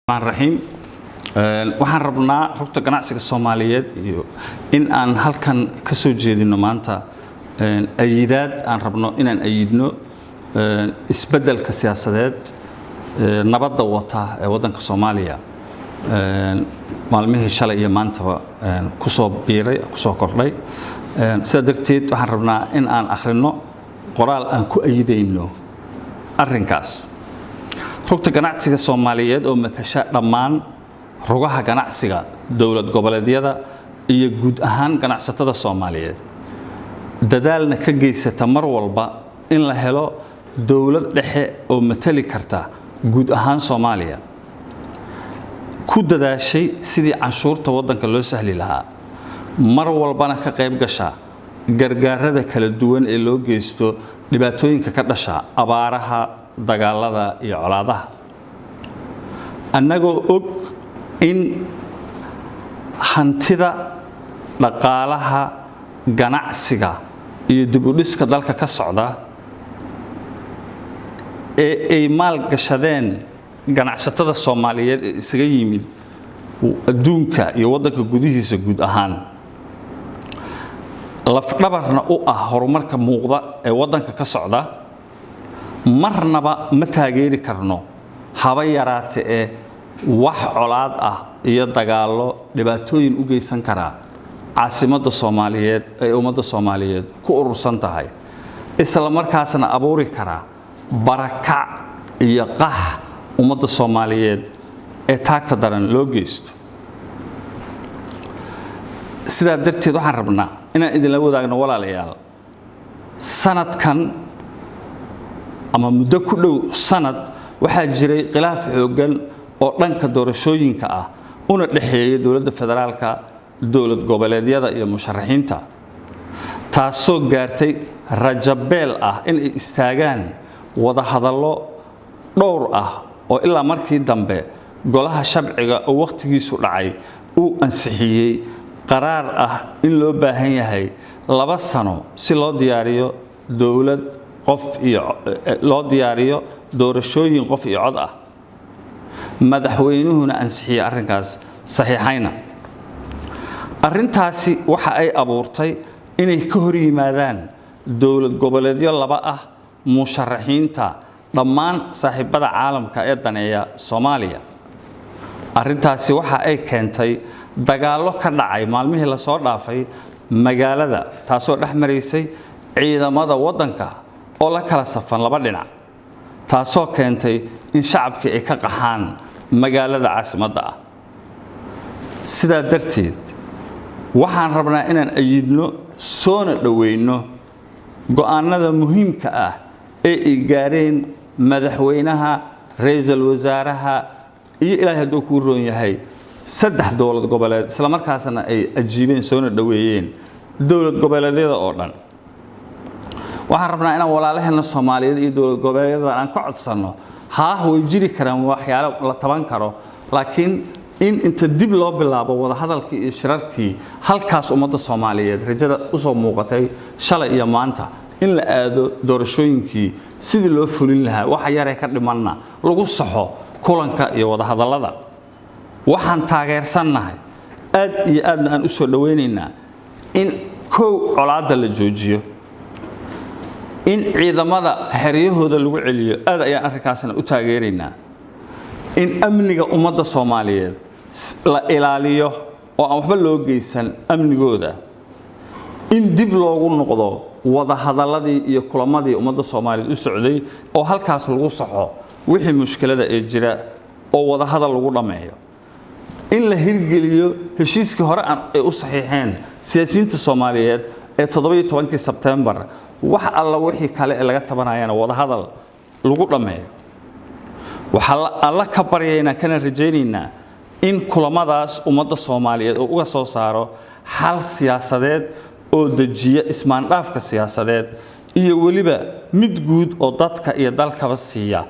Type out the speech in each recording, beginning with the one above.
Raxiim, waxaan rabnaa Rugta Ganacsiga Soomaaliyeed iyo in aan halkan ka soo jeedino maanta ayidaad aan rabno inaan ayidno isbeddelka siyaasadeed nabadda wata ee waddanka Soomaaliya maalmihii shalay iyo maantaba kusoo biiray, kusoo kordhay. Sidaa darteed waxaan rabnaa in aan akhrino qoraal aan ku ayidayno arrinkaas. Rugta Ganacsiga Soomaaliyeed oo matasha dhammaan rugaha ganacsiga dowlad goboleedyada iyo guud ahaan ganacsatada Soomaaliyeed, dadaalna ka geysata mar walba in la helo dowlad dhexe oo matali karta guud ahaan Soomaaliya, ku dadaashay sidii canshuurta waddanka loo sahli lahaa, mar walbana ka qayb gasha gargaarada kala duwan ee loo geysto dhibaatooyinka ka dhasha abaaraha, dagaalada iyo colaadaha, annagoo og in hantida, dhaqaalaha, ganacsiga iyo dib u dhiska dalka ka socda ee ay maalgashadeen ganacsatada Soomaaliyeed ee isaga yimid adduunka iyo waddanka gudihiisa guud ahaan, lafdhabarna u ah horumarka muuqda ee waddanka ka socda, marnaba ma taageeri karno haba yaraate ee wax colaad ah iyo dagaallo dhibaatooyin u geysan karaa caasimadda Soomaaliyeed ee ummadda Soomaaliyeed ku urursan tahay, isla markaasna abuuri karaa barakac iyo qax ummadda Soomaaliyeed ee taagta daran loo geysto. Sidaa darteed waxaan rabnaa inaan idinla wadaagno, walaalayaal, sanadkan ama muddo ku dhow sanad waxaa jiray khilaaf xooggan oo dhanka doorashooyinka ah una dhexeeya dowladda federaalka, dowlad goboleedyada iyo musharaxiinta, taasoo gaartay rajabeel ah in ay istaagaan wadahadallo dhowr ah oo ilaa markii dambe golaha sharciga oo wakhtigiisu dhacay uu ansixiyey qaraar ah in loo baahan yahay 2 sano si loo diyaariyo dowlad qof iyo loo diyaariyo doorashooyin qof iyo cod ah, madaxweynuhuna ansixiyey arrinkaas, saxiixayna. Arrintaasi waxa ay abuurtay inay ka hor yimaadaan dowlad goboleedyo laba ah, musharaxiinta, dhammaan saaxiibada caalamka ee daneeya Soomaaliya. Arrintaasi waxa ay keentay dagaallo ka dhacay maalmihii lasoo dhaafay magaalada, taasoo dhex maraysay ciidamada waddanka oo la kala safan laba dhinac, taasoo keentay in shacabkii ay ka qaxaan magaalada caasimadda ah. Sidaa darteed waxaan rabnaa inaan ayidno soona dhoweyno go'aanada muhiimka ah ee ay gaareen madaxweynaha, ra'iisul wasaaraha iyo, Ilaahay hadduu kuu roon yahay, saddex dowlad goboleed, isla markaasna ay ajiibeen soona dhoweeyeen dowlad goboleedyada oo dhan. Waxaan rabnaa inaan walaalaheena Soomaaliyeed iyo dowlad goboleedyada aan ka codsanno, haah, way jiri karaan waxyaalo la taban karo, laakiin in inta dib loo bilaabo wadahadalkii iyo shirarkii halkaas ummadda Soomaaliyeed rajada usoo muuqatay shalay iyo maanta, in la aado doorashooyinkii sidii loo fulin lahaa, waxa yaree ka dhimanna lagu saxo kulanka iyo wadahadallada. Waxaan taageersannahay, aad iyo aadna aan u soo dhowaynaynaa, in kow colaadda la joojiyo, in ciidamada xeryahooda lagu celiyo, aad ayaan arrinkaasna u taageeraynaa, in amniga ummadda Soomaaliyeed la ilaaliyo oo aan waxba loo geysan amnigooda, in dib loogu noqdo wadahadalladii iyo kulamadii ummadda Soomaaliyeed u socday oo halkaas lagu saxo wixii mushkilada ee jira oo wadahadal lagu dhammeeyo, in la hirgeliyo heshiiskii hore ay u saxiixeen siyaasiyiinta Soomaaliyeed ee 17-kii Sebtembar, wax alla wixii kale ee laga tabanayana wadahadal lagu dhammeeyo. Waxaa Alla ka baryaynaa kana rajaynaynaa in kulamadaas ummadda Soomaaliyeed uu uga soo saaro xal siyaasadeed oo dejiya ismaandhaafka siyaasadeed iyo weliba mid guud oo dadka iyo dalkaba siiya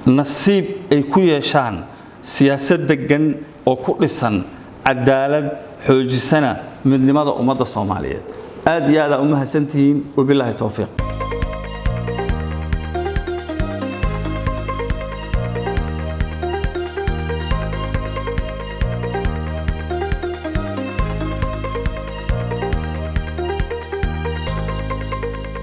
nasiib ay ku yeeshaan siyaasad deggan oo ku dhisan cadaalad, xoojisana midnimada ummadda Soomaaliyeed. Aad iyo aad aa u mahadsantihiin. Wabilaahi towfiiq.